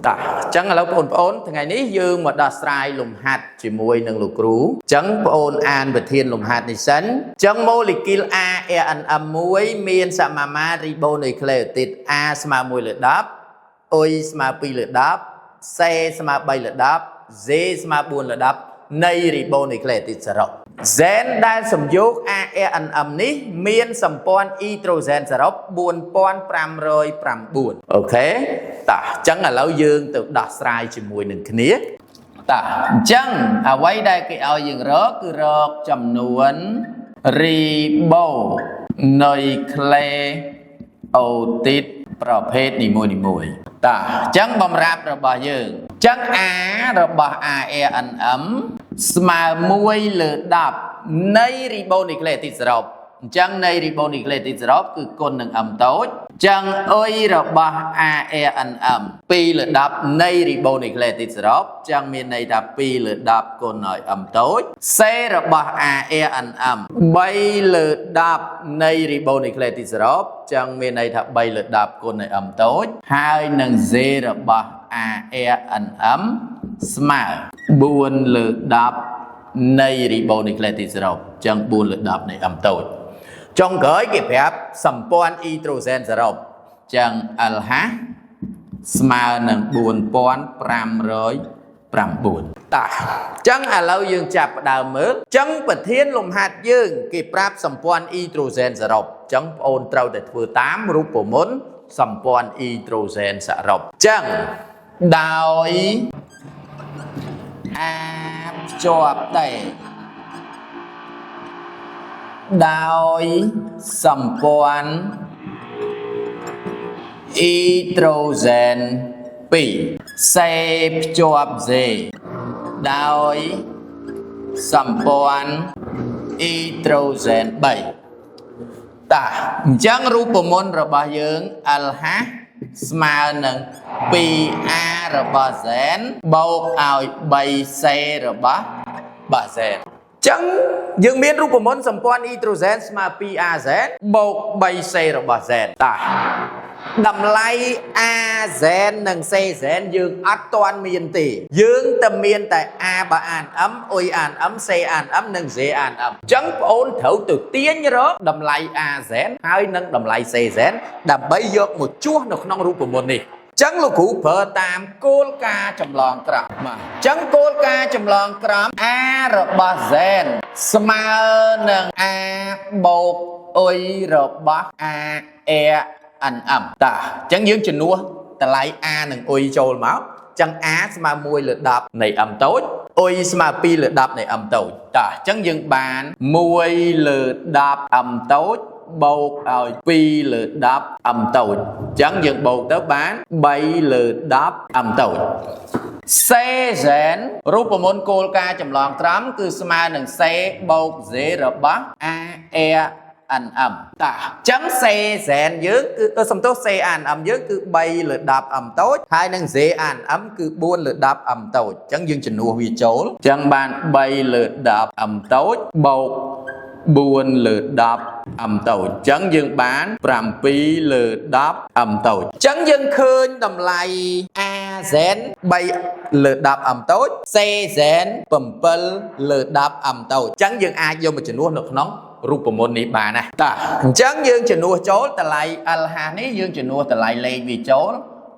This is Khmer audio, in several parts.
តោះអញ្ចឹងឥឡូវបងប្អូនថ្ងៃនេះយើងមកដោះស្រាយលំហាត់ជាមួយនឹងលោកគ្រូអញ្ចឹងបងប្អូនអានប្រធានលំហាត់នេះសិនអញ្ចឹង molecule ARNM 1មានសមាមាត្ររីបូនុយក្លេអូទីត A ស្មើ1លើ10 U ស្មើ2លើ10 C ស្មើ3លើ10 Z ស្មើ4លើ10នៃរីបូនុយក្លេអូទីតសរុបហ្សែនដែលសំយោគ ARNM នេះមានសម្ព័ន្ធអ៊ីត្រូសែនសរុប4509OK តោះអញ្ចឹងឥឡូវយើងទៅដោះស្រាយជាមួយនឹងគ្នាតោះអញ្ចឹងអ្វីដែលគេឲ្យយើងរកគឺរកចំនួនរីបូនុយក្លេអូទីតប្រភេទនីមួយៗតោះអញ្ចឹងបំរាប់របស់យើងអញ្ចឹង A របស់ ARNM ស្មើ1លើ10នៃរីបូនុយក្លេអូទីតសរុបអញ្ចឹងនៃរីបូនុយក្លេអូទីតសរុបគឺគុណនឹង M តូចអញ្ចឹង U របស់ ARNM 2លើ10នៃរីបូនុយក្លេអូទីតសរុបអញ្ចឹងមានន័យថា2លើ10គុណឲ្យ M តូច C របស់ ARNM 3លើ10នៃរីបូនុយក្លេអូទីតសរុបអញ្ចឹងមានន័យថា3លើ10គុណឲ្យ M តូចហើយនឹង Z របស់ ARNM ស្មើ4លើ10នៃរីបូនុយក្លេអូទីតសរុបអញ្ចឹង4លើ10នៃ M តូចចុងក្រោយគេប្រាប់សម្ព័ន្ធអ៊ីត្រូសែនសរុបអញ្ចឹង LH ស្មើនឹង4509តោះអញ្ចឹងឥឡូវយើងចាប់ផ្ដើមមើលអញ្ចឹងប្រធានលំហាត់យើងគេប្រាប់សម្ព័ន្ធអ៊ីត្រូសែនសរុបអញ្ចឹងបងអូនត្រូវតែធ្វើតាមរូបមន្តសម្ព័ន្ធអ៊ីត្រូសែនសរុបអញ្ចឹងដោយ អាភ្ជាប់តែដោយសម្ព័ន្ធអ៊ីត្រូសែន2 C ភ្ជាប់ Z ដោយសម្ព័ន្ធអ៊ីត្រូសែន3តោះអញ្ចឹងរូបមន្តរបស់យើង LH ស្មើនឹង 2A របស់ Z បូកឲ្យ 3C របស់បា Z ចឹងយើងមានរូបមន្តសម្ព័ន្ធអ៊ីត្រូសែនស្មើ 2AZ បូក 3C របស់ Z តោះតម្លៃ AZ និង CZ យើងអត់ទាន់មានទេយើងតែមានតែ A បើអាន M U អាន M C អាន M និង Z អាន M ចឹងបងអូនត្រូវទៅទាញរកតម្លៃ AZ ហើយនិងតម្លៃ CZ ដើម្បីយកមកជួសនៅក្នុងរូបមន្តនេះចឹងលោកគ្រូប្រើតាមគោលការណ៍ចម្លងក្រមបាទចឹងគោលការណ៍ចម្លងក្រម A របស់ Z ស្មើនឹង A បូក U របស់ A R N M តោះអញ្ចឹងយើងជំនួសតម្លៃ A និង U ចូលមកអញ្ចឹង A ស្មើ1លើ10នៃ M តូច U ស្មើ2លើ10នៃ M តូចតោះអញ្ចឹងយើងបាន1លើ10 M តូចបូកឲ្យ2លើ10 M តូចអញ្ចឹងយើងបូកទៅបាន3លើ10 M តូច C ហ្សែនរូបមន្តគោលការណ៍ចម្លងត្រង់គឺស្មើនឹង C បូក Z របស់ A R N M តោះអញ្ចឹង C ហ្សែនយើងគឺសំទោស C A N M យើងគឺ3លើ10 M តូចហើយនឹង Z A N M គឺ4លើ10 M តូចអញ្ចឹងយើងជំនួសវាចូលអញ្ចឹងបាន3លើ10 M តូចបូក4លើ10 M តូចអញ្ចឹងយើងបាន7លើ10 M តូចអញ្ចឹងយើងឃើញតម្លៃ A Z 3លើ10 M តូច C Z 7លើ10 M តូចអញ្ចឹងយើងអាចយកមកជំនួសនៅក្នុងរូបមន្តនេះបានណាតោះអញ្ចឹងយើងជំនួសចូលតម្លៃ LH នេះយើងជំនួសតម្លៃលេខវាចូល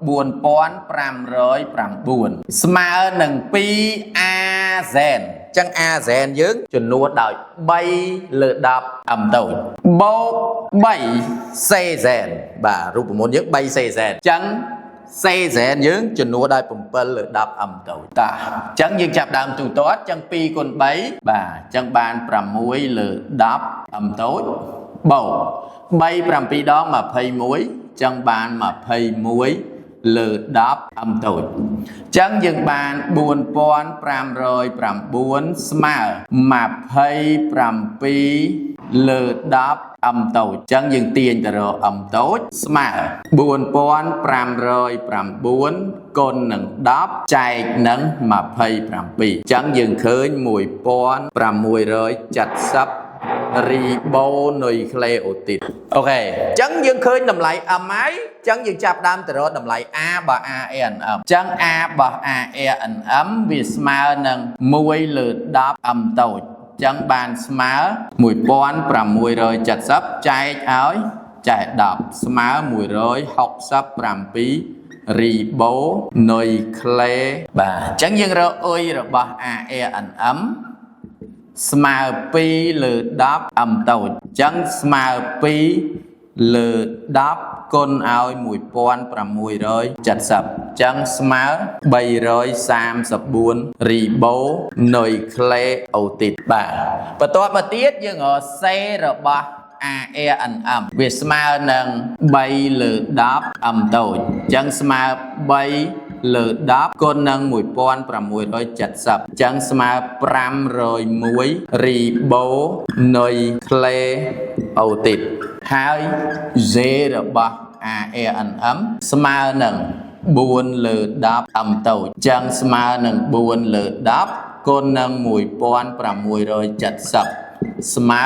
4509ស្មើនឹង 2AZ ចឹង AZ យើងជំនួសដោយ3លើ10 M តូចបូក3 CZ បាទរូបមន្តយើង 3CZ ចឹង CZ យើងជំនួសដោយ7លើ10 M តូចតោះអញ្ចឹងយើងចាប់ដើមទូទាត់អញ្ចឹង2គុណ3បាទអញ្ចឹងបាន6លើ10 M តូចបូក3 7ដង21អញ្ចឹងបាន21លើ10 M តូចអញ្ចឹងយើងបាន4509ស្មើ27លើ10 M តូចអញ្ចឹងយើងទាញទៅរក M តូចស្មើ4509គុណនឹង10ចែកនឹង27អញ្ចឹងយើងឃើញ1670 រីបូនុយក្លេអូទីត OK អញ្ចឹងយើងឃើញតម្លៃ M ហើយអញ្ចឹងយើងចាប់ដើមទៅរកតម្លៃ A របស់ ARNM អញ្ចឹង A របស់ ARNM វាស្មើនឹង1លើ10 M តូចអញ្ចឹងបានស្មើ1670ចែកឲ្យចែក10ស្មើ167រីបូនុយក្លេបាទអញ្ចឹងយើងរកអ៊ុយរបស់ ARNM ស្មើ2លើ10 m តូចអញ្ចឹងស្មើ2លើ10គុណឲ្យ1670អញ្ចឹងស្មើ334រីបូនុយក្លេអូទីតបាទបន្ទាប់មកទៀតយើងរក C របស់ ARNM វាស្មើនឹង3លើ10 m តូចអញ្ចឹងស្មើ3លើ10គុណនឹង1670អញ្ចឹងស្មើ501រីបូនុយក្លេអូទីតហើយ Z របស់ ARNM ស្មើនឹង4លើ10 m តូចអញ្ចឹងស្មើនឹង4លើ10គុណនឹង1670ស្មើ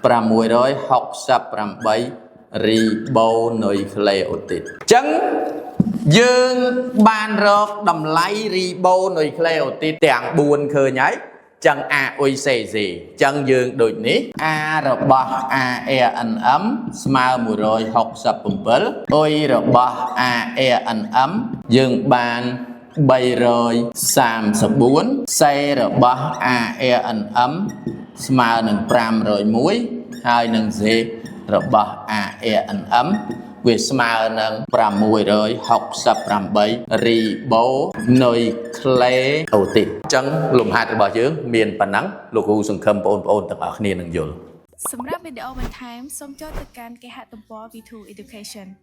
668រីបូនុយក្លេអូទីតអញ្ចឹងយើងបានរកតម្លៃរីបូនុយក្លេអូទីតទាំង4ឃើញហើយចឹង A អ៊ុយ C Z ចឹងយើងដូចនេះ A របស់ ARNM ស្មើ167អ៊ុយរបស់ ARNM យើងបាន334 C របស់ ARNM ស្មើនឹង501ហើយនឹង Z របស់ ARNM វាស្មើនឹង668រីបូនុយក្លេអូទីតអញ្ចឹងលំហាត់របស់យើងមានប៉ុណ្ណឹងលោកគ្រូសង្ឃឹមបងប្អូនទាំងអស់គ្នានឹងយល់ សម្រាប់វីដេអូបន្ថែមសូមចូលទៅកាន់គេហទំព័រ V2 Education។